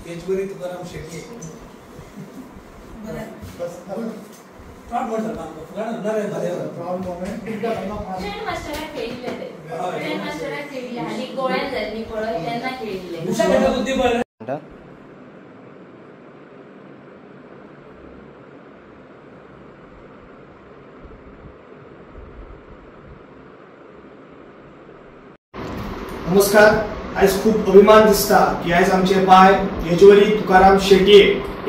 येजवरी तुकाराम शेट्ये. नमस्कार. आयज खूब अभिमान दिसता की आयज आमचे बाय येजवरी तुकाराम शेट्ये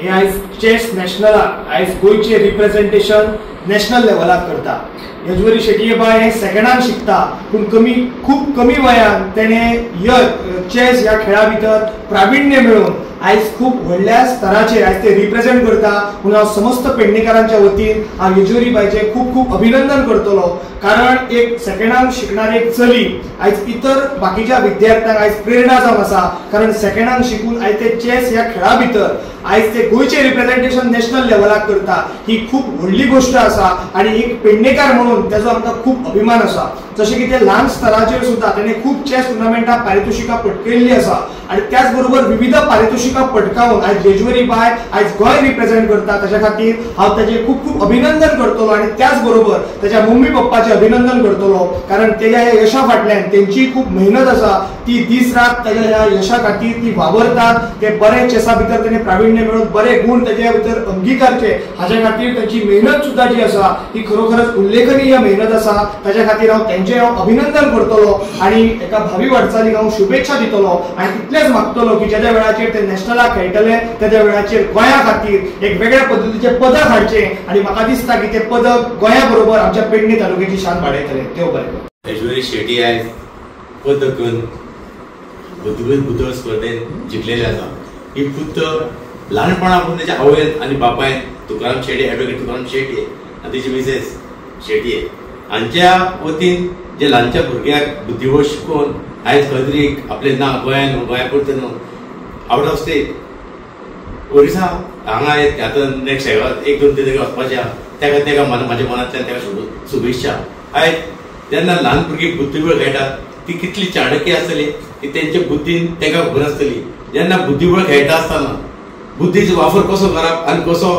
हे आयज चेस नॅशनलाक आयज गोंयचे रिप्रेझेंटेशन नॅशनल लेवलाक करता. येजवरी शेट्ये बाय हे सेकंडान शिकता पूण कमी खूब कमी वयान तेणें चेस ह्या खेळा भितर प्राविण्य मेळोवन आयज खूब व्हडल्या स्तराचेर आयज ते रिप्रेझेंट करता. म्हणून हांव समस्त पेडणेकारांच्या वतीन हांव येजवरी बायचें खूब खूब अभिनंदन करतलो, कारण एक सेकंडान शिकणारी एक चली आयज इतर बाकीच्या विद्यार्थ्यांक आयज प्रेरणा जावन आसा. कारण सेकंडान शिकून आयज ते चेस ह्या खेळा भितर आयज ते गोंयचें रिप्रेझेंटेशन नॅशनल लेवलाक करता ही खूब व्हडली गोश्ट आसा आनी एक पेडणेकार म्हणून तेजो आमकां खूब अभिमान आसा. जशें की ते ल्हान स्तराचेर सुद्दां तेणें खूब चेस टुर्नामेंटां पारितोशिकां पटकयल्लीं आसा आनी त्याच बरोबर विविध पारितोशिकां पटकावन आयज येजवरी बाय आयज गोंय रिप्रेझेंट करता. ताच्या खातीर हांव ताजें खूब खूब अभिनंदन करतलो आनी त्याच बरोबर ताच्या मम्मी पप्पाचें अभिनंदन करतलो, कारण तेज्या ह्या यशा फाटल्यान तेंची खूब मेहनत आसा. ती दीस रात ताज्या ह्या यशा खातीर ती वावरतात. ते बरे चेसा भितर तेणें प्राविण्य मेळोवन बरे गुण ताज्या भितर अंगीकारचे हाज्या खातीर तांची मेहनत सुद्दां जी आसा ती खरोखरच उल्लेखनीय मेहनत आसा. ताज्या खातीर हांव तेंचें हांव अभिनंदन करतलो आनी एका भावी वाटचालीक हांव शुभेच्छा दितलो आनी तितलेंच मागतलो की ज्या वेळाचेर ते नॅशनलाक खेळटले त्या वेळाचेर गोंया खातीर एक वेगळ्या पद्दतीचें पदक हाडचें आनी म्हाका दिसता की तें पदक गोंया बरोबर आमच्या पेडणे तालुक्याची शान वाडयतले. देव बरें करूं. येजवरी शेट्ये आयज पदक बुद्धिबळ स्पर्धेन जिखलेले आसा. ही फक्त ल्हानपणापासून तेच्या आवयन आनी बापायन तुकाराम शेट्ये, एडवोकेट तुकाराम शेट्ये आनी तेची मिसेस शेट्ये हांच्या वतीन जे ल्हानच्या भुरग्याक बुद्धिबळ शिकोवन आयज खंय तरी आपलें नांव गोंयान गोंया पुरतें न्हू आवट ऑफ स्टेट ओरिसा हांगा आतां नेक्स्ट एक दोन तीन जाग्यार वचपाचें आहा. तेका तेका म्हाज्या मनांतल्यान तेका शुभेच्छा. आयज जेन्ना ल्हान भुरगीं बुद्धिबळ खेळटात ती कितली चाणक्य आसतली ती तेंच्या बुद्दीन तेका खबर आसतली. जेन्ना बुद्धिबळ खेळटा आसतना बुद्दीचो वापर कसो करप आनी कसो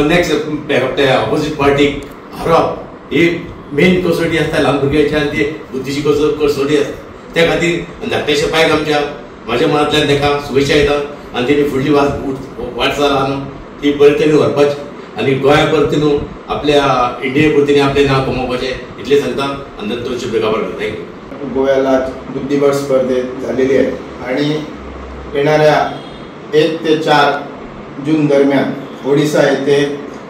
नेक्स्ट ऑपोजीट पार्टीक हारोवप ही मेन कसोटी आसता ल्हान भुरग्यांची आनी ती बुद्दीची कसोटी आसता. त्या खातीर धाकट्याच्या पायक आमच्या म्हाज्या मनांतल्यान तेका शुभेच्छा येता आनी तेणी फुडली वाटचाल आहा न्हू ती बरे तरेन व्हरपाची आनी गोंया परती न्हू आपल्या इंडिये पुरती आपलें नांव कमोवपाचें इतलें सांगता आनी दोन शब्द काबार करता. Thank you. गोव्याला बुद्धिबळ स्पर्धेत झालेली आहे आणि येणाऱ्या 1 ते 4 जून दरम्यान ओडिसा येथे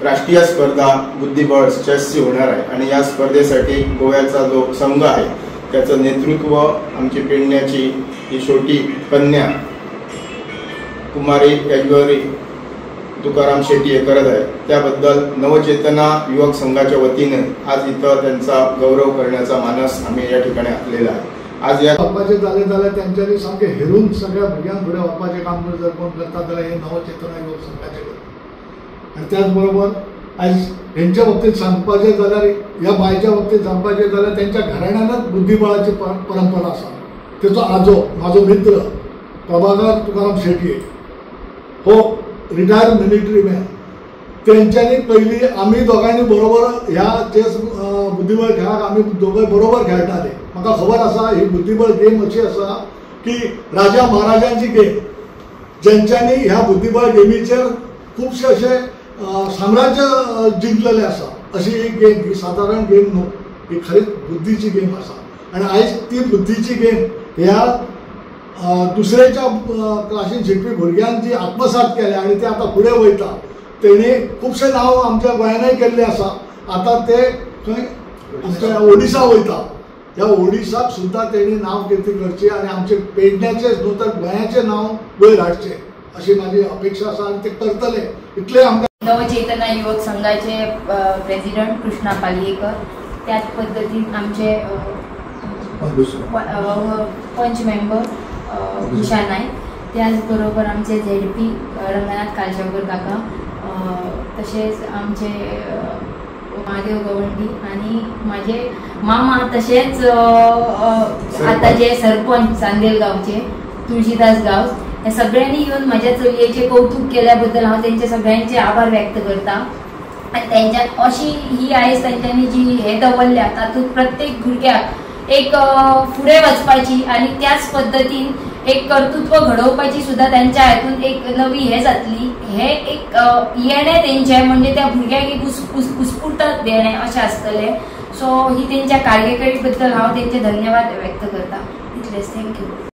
राष्ट्रीय स्पर्धा बुद्धिबळ चेसची होणार आहे आणि या स्पर्धेसाठी गोव्याचा जो संघ आहे त्याचं नेतृत्व आमची पेडण्याची ही छोटी कन्या कुमारी येजवरी तुकाराम शेट्ये करत आहे. त्याबद्दल नवचेतना युवक संघाच्या वतीने आज इथं त्यांचा गौरव करण्याचा मानस आम्ही या ठिकाणी आखलेला आहे. आज या वचपाचें जालें जाल्यार तेंच्यांनी सामकें हेरून सगळ्या भुरग्यांक फुडें व्हरपाचें काम जर कोण करता जाल्यार हे नवचेतना युवक संघाचें करता. आनी त्याच बरोबर आयज हेंच्या बाबतींत सांगपाचें जाल्यार ह्या बायच्या बाबतींत सांगपाचें जाल्यार तेंच्या घराण्यानच बुद्धिबळाची परंपरा आसा. तेचो आजो म्हाजो मित्र प्रभाकर तुकाराम शेट्ये हो रिटायर्ड मिलिटरी मॅन, तेंच्यांनी पयलीं आमी दोगांयनी बरोबर ह्या चेस बुद्धिबळ खेळाक आमी दोगांय बरोबर खेळटाले. म्हाका खबर आसा ही बुद्धिबळ गेम अशी आसा की राजा महाराजांची गेम, जेंच्यांनी ह्या बुद्धिबळ गेमीचेर खुबशे अशे साम्राज्य जिंकलेलें आसा. अशी ही गेम ही सादारण गेम न्हू, ही खरीच बुद्धीची गेम आसा आनी आयज ती बुद्धीची गेम ह्या दुसऱ्याच्या क्लासीन शिकपी भुरग्यान जी आत्मसात केल्या आनी ते आतां फुडें वयता तेणी खुबशें नांव आमच्या गोंयानय केल्लें आसा. आतां ते खंय आमच्या ओडिसा वयता, ह्या ओडिसाक सुद्दां तेणी नांव कीर्ती करची आनी आमचे पेडण्याचेच न्हू तर गोंयाचें नांव वयर हाडचें अशी म्हाजी अपेक्षा आसा आनी ते करतले इतलें आमकां. नवचेतना युवक संघाचे प्रेसिडेंट कृष्णा पालयेकर, त्याच पद्दतीन आमचे पंच मेंबर उषा नायक, त्याच बरोबर आमचे झेडपी रंगनाथ कालशावकर काका, तशेंच आमचे महादेव गवंडी आणि माझे मामा, तशेंच आता जे सरपंच चांदेल गावचे तुळशीदास गाव, ह्या सगळ्यांनी येवन म्हज्या चलयेचें कौतूक केल्या बद्दल हांव तेंचे सगळ्यांचे आभार व्यक्त करता. आनी तेंच्या अशी ही आयज तेंच्यांनी जी हे दवरल्या तातूंत प्रत्येक भुरग्याक एक फुडें वचपाची आनी त्याच पद्दतीन एक कर्तृत्व घडोवपाची सुद्दां त्यांच्या हातून एक नवी हे जातली. हे एक येणें तेंचें म्हणजे त्या भुरग्याक एक उत्स्फूर्त देणें अशें आसतलें. सो ही तेंच्या कार्यकळी बद्दल हांव तेंचे धन्यवाद व्यक्त करता. इतलेंच. Thank you.